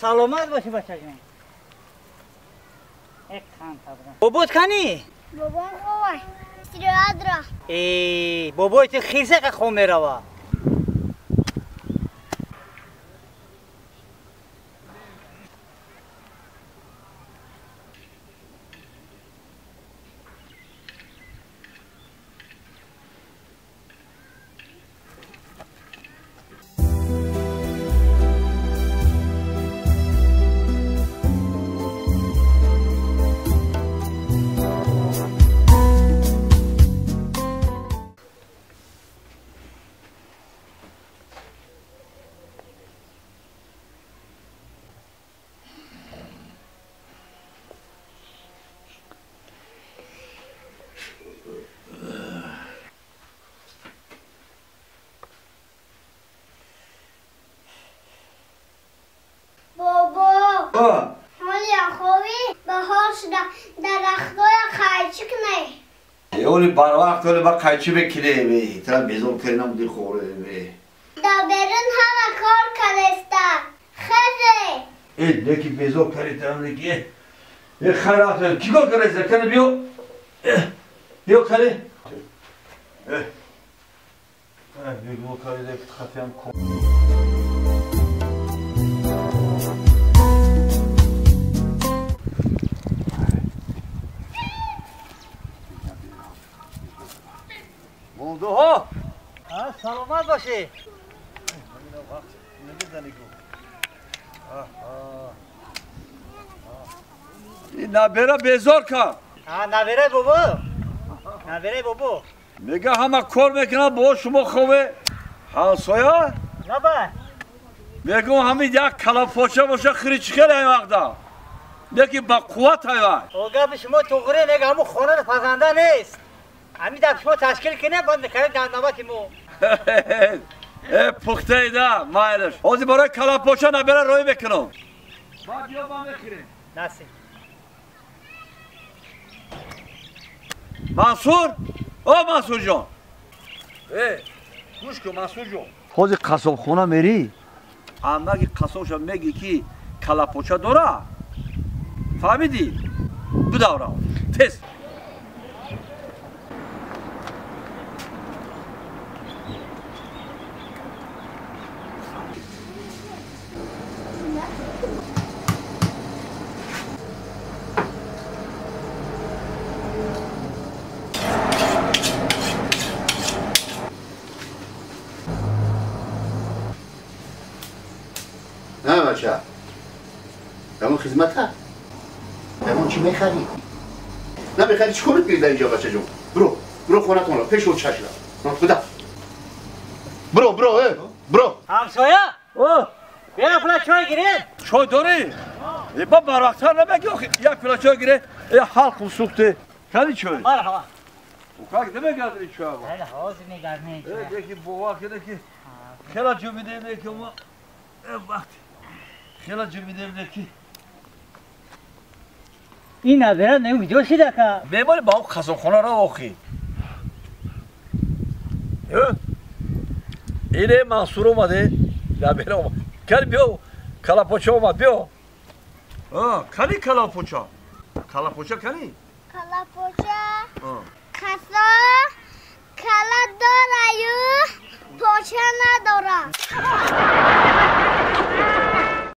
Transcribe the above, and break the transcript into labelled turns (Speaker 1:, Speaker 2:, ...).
Speaker 1: Саломат боши бача ҷон. Як хан табра. Бобот кани?
Speaker 2: Бобом ховай. Истироҳат рафт.
Speaker 1: Э, бобои ту хирсақа хом мерава.
Speaker 3: Оли барвақт оли ба қайчи бекире, тра безор каринам ди хоре.
Speaker 2: Да берун ҳама кор кареста. Хезе.
Speaker 3: Э, неки безор кари там неки. Э, хайрат, ки кор кареста? Кани биё. Биё кали. Э. Бегмо кари дек хатям ко. Молдоҳо!
Speaker 1: Саломат бошӣ.
Speaker 3: Набера безор кард.
Speaker 1: Набераи бобо. Набераи бобо.
Speaker 3: Мега ҳама кор мекунад, бо шумо хове ҳамсоя?
Speaker 1: Наба.
Speaker 3: Мегӯм ҳамин як калапоча боша хиричхел ай вақта. Лекин ба қувват ай вай.
Speaker 1: О гапи шумо туғри, мега ҳамун хона пазанда нест. Ҳамин дар шумо ташкил кунем, баъд мекардем дар навбати мо.
Speaker 3: Э, пухтаида, майлаш. Ҳозир барои калапоча набера рӯй мекунам. Баъд биё ма мехӯрем.
Speaker 1: Насиб.
Speaker 3: Мансур? О, Мансурҷон. Э, гӯш кун, Мансурҷон. Ҳозир қассобхона мерӣ? Амаки қассобша мегӣ ки калапоча дора? Фаҳмидӣ? Бидавра. Тез.
Speaker 4: نه بچه همون خدمت ها همون چی میخری؟ نه میخری چی کارت میری در اینجا بچه جون؟ برو برو خونه تون را پیش و چشم را خدا برو برو برو
Speaker 1: همسایه او بیا پلا چای گیره
Speaker 3: چای داری؟ با برقتر نمیگی یک پلا چای گیره حلقم سوخته کدی چای؟
Speaker 1: مرحبا
Speaker 3: او که نمیگردی چای با؟
Speaker 1: نه حاضر میگردی
Speaker 3: یکی بابا که خیلی جو میده که ما وقت خیلی جو میده که
Speaker 1: این نبره نمیگه کجا شده که
Speaker 3: میمانی با اون خسرخانه را آخی اینه منصور اومده نبره اومد کلی بیو کلاپوچه اومد بیو کلی کلاپوچه کلاپوچه کلی
Speaker 2: کلاپوچه